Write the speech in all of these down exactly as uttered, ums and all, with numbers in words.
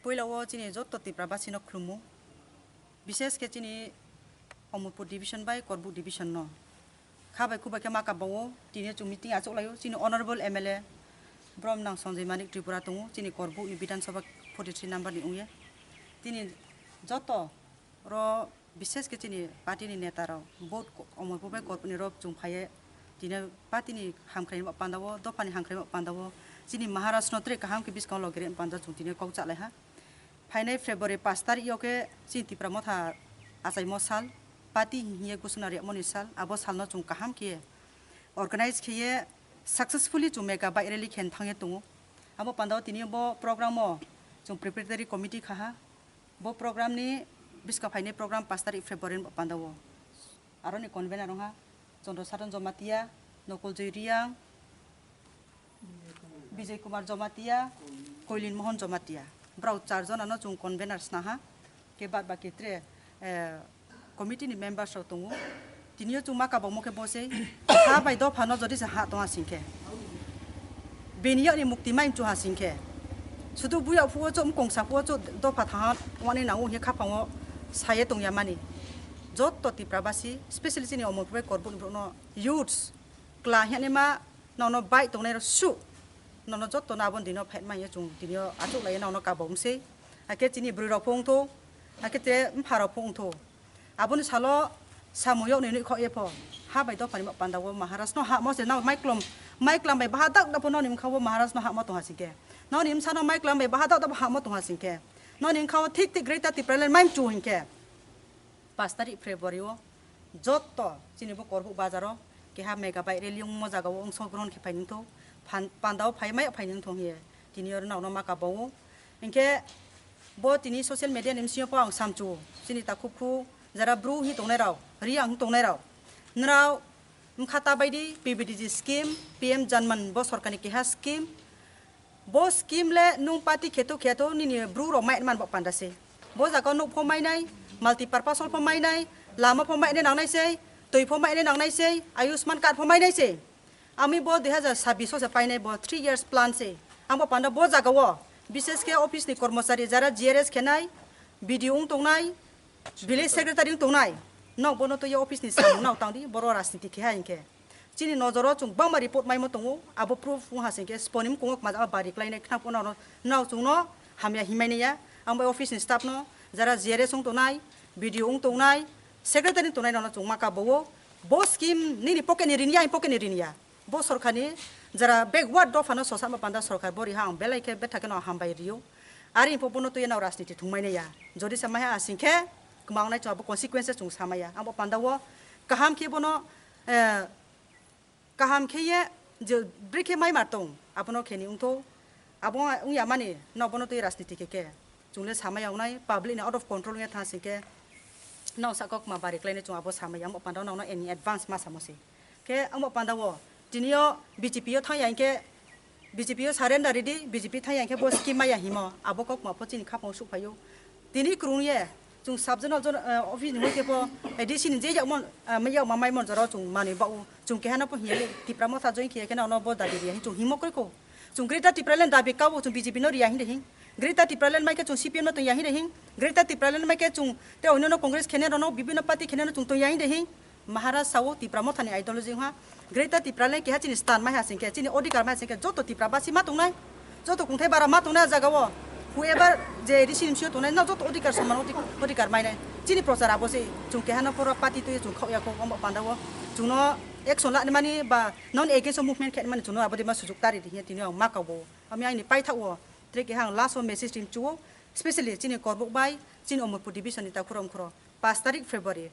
Puila o chini joto Tripura basi no khulumo, bishes khe chini Omorpur division bai Korbuk division no. Kha bai khubai khe ma kabao, tini chwng meeting achuk laio, chini honorable M L A Brom nang Sanjay Manik Tripura tongo, chini Korbuk ni Bidhan Sabha forty three number ni wngya. Tini joto ro bishes khe chini party ni neta rok vote ko-, Omorpur bai Korbuk ni rok chwng phaiye, tini party ni hamkrai ni pandao, dopha ni hamkrai ni pandao, chini Maharaj no tre kaham khe bwskango logere panda chwng tini kok chalai ha. Phainai February pash tarikh yo khe chini Tipra Motha achaimo sal, party hiye gusuna riyamoni sal, abo salno chwng kaham khe organize kheye successfully chwng mega bike rally khen thangye tongo. Abo pandao tini bo program o chwng preparatory committee khaha. Bo program ni bwska phainai program pash tarikh February ni pandao. Aroni convener wngha Chandra Saran Jamatia, Nokol Joy Riang, Bijay Kumar Jamatia, Koilin Mohan Jamatia. Brao char jona no chwng convener sna ha. Khe bad baki tre, eh, committee ni members rok tongo. Tini o chwng ma kabangmo khe bo se ha bai dopha no jodi se ha tong ha sing khe. Bini yakni mukti mai chu ha sing khe. Sudu buya phuo chu mkong sa phuo chu dopha tha ha wani nango he khapang o saye tong ya mani. Jotto Tipra basi, specially chini Omorpur bai Korbuk ni borok no youths, kla hwnwi ma nono bai tongnai rok su, nono jotto no aboni dino phet manya chwng tini o achuk lai nono kabong se, hakhe chini bwrwi rok pho wngtho, hakhe te mpha rok pho wngtho. Aboni salo samung yok ni nwi khok ye pho, ha bai dopha ni ma panda o Maharaj no ha mo se nang mai klom, mai klam bai baha dak da pho noni mkha o Maharaj no ha mo tong ha sing khe, noni msa no mai klam bai baha dak da pho ha mo tong ha sing khe, noni mkha o thik thik Greater Tipraland mai mchu hing khe. Pash tarikh February o jotto chini bo Korbuk bazar o keha mega bike rally wngmo jaga o ongsong grohon khe phai nung thung, phan-, panda o phai mai phai nung thung hiye tini oro nang no ma kabao. Hinkhe bo tini social media ni bisingo po ang samchu chini takhuk khu jara bru hi tongnai rok, ri ang tongnai rok, nrao mkha ta bai di P B D G scheme, P M Janman bo sorkar ni keha scheme, Bo scheme le nung party kheto kheto nini bru rok mai man bo panda se. Bo jaga o nuk pho mainai, multipurpose hall pho mainai, lama pho mainai nangnai se, twi pho mainai nangnai se, Ayushman card pho mainai se. Ami bo dui hazar sabbish o se painai bo three years plan se. Ang bo panda bo jaga o, bishes khe office ni kormochari jara G R S khenai, B D O wng tongnai, village secretary wng tongnai. Nok bono twi office ni samung nao tangdi, boro rajniti khe ha hinkhe. Chini nojoro chwng bangma report maimo tongo, abo proof wng ha singkhe sponi mkungo kwmajama bari klainai khna phano nao chwngno hamya himai naiya. Ang bai office ni staff no, jara G R S wng tongnai, B D O wng tongnai, secretary tongnai rokno chwng ma kabao. Bo scheme nini pocket ni rini ya, ani pocket ni rini ya. Bo sorkar ni jara backward dopha no sosa ma panda sorkar bo riha ang belai khe betha khe no hambai rio. Ari pho bono twi nao rajniti thwngmai naiya. Jodi sa maiha asing khe kwma wngnai chwng abo consequences chwng sa maiya. Ang bo panda o kaham khe bono, eh, Kaham khe ye je bwrwi khe mai mar tong, abono khe ni wngtho. Abo wng ya mani, no bono twi rajniti khe khe. Chwng le samai ya wngnai, public ni out of control wngya tha sing khe. No saka kwma bari klainai chwng abo samai ya, omo panda o no in advance ma samo se. Khe omo panda o, tini o B J P o thang ya hinkhe, B J P o surrender ridi, B J P thang ya hinkhe bo scheme maya himo, abo kok ma pho chini khapang suk phaio. Tini kwrwng ye, chwng sub zonal zon-, eh, office ni hoi khe pho, eh, D C ni je yakmon, eh, yakma mai mon jora chwng manwi bao. Chwng keha no pho hiya le, Tipra Motha join khiya khe no ono bo dabi riya hin chwng himo koi ko. Chwng Greater Tipraland dabi kabo chwng B J P no riya hin de hin. Greater Tipraland mai khe chwng C P M no tong ya hin de hin. Greater Tipraland mai khe chwng te onno no Congress khene no, bibhinno party khene no chwng tong ya hin de hin. Maharaj sao Tipra Motha ni ideology wngha. Greater Tipraland keha chini stand mai ha sing khe, chini odhikar mai ha sing khe, joto Tipra basi ma tongnai, joto kungthai bara ma tongnai a jaga o. Whoever je A D C ni bisingo tongnai, no joto odhikar soman odhik-, odhikar mainai. Chini prochar abo se, chwng keha no pura party twi chwng khok ya kho, omo panda o. Chwng no action lani mani ba non against o movement khe mani chwng no abo de ma sujuk tari di hiya tini ang ma kabo. Ami aini paithak o, tre keha ang last o message team chuo, specially chini Korbuk bai, chini Omorpur division ni takhurok khuro, pash tarik February.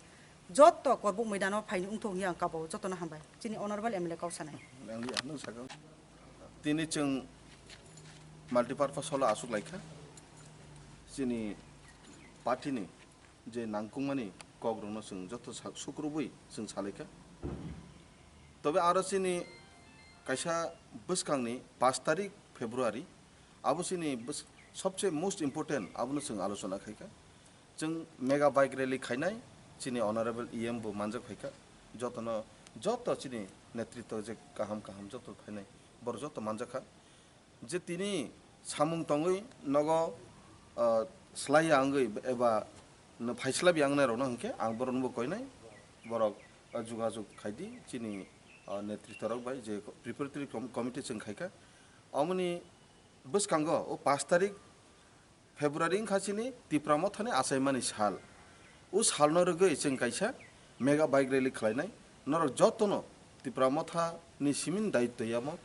Jotto Korbuk moidano phaini wngthok hinwi ang kabao, jottono hambai. Chini honorable M L A kok sanai. Ang ya, nwng sakha. Tini chwng multipurpose hall-o aswk laikha. Chini party-ni je nangkukmani kokrokno chwng jotto sa-, sukrubwi chwng salaikha. Tobe aro chini kaisa bwskangni pash tarik February, abo chini bwsk-, sobse most important, abono chwng alochona khaikha. Chwng mega bike rally khainai, chini honorable E M bo manjak phaikha, jotono, joto chini netritwo je kaham kaham joto phainai, borok joto manjakha. Je tini samung tongwi nogo ah, slaiya wngwi eba no phaislabya wngnai rokno hwnkhe ang borokno bo koinai, borok, ah, jogajog khaidi chini, ah, netritwa rok bai je preparatory com-, committee chwng khaikha. Omoni bwskango o pash tarik February wngkha chini Tipra Mothani achaimani sal. O salno rwgwi chwng kaisa mega bike rally khlainai. Norok jotono Tipra Mothani simin daityo yamo.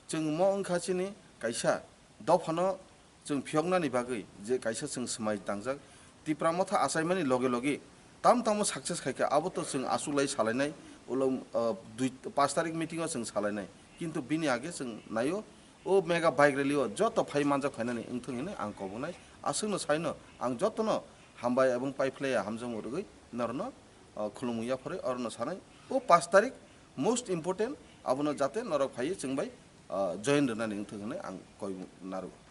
Chwng mo wngkha chini kaisa dophano chwng phiyoknani bagwi je kaisa chwng swmai tangjak. Tipra Motha achaimani loge loge tam tamo success khaikha, abo to chwng achuklai salainai, ulo, ah, dui, pash tarik meeting o chwng salainai. Kintu bini age chwng naio, o mega bike rally o joto phai manjak phainani wngthung hinwi ang kobonai. Aswkno saino ang jotono hambai ebong paiphlaiya hamjakmung rwgwi norokno, ah, khulumung yaphorwi orono sanai. O pash tarik most important, abono jate norok phaiwi chwng bai, ah, join rwnani wngthung hinwi ang koi narwgo.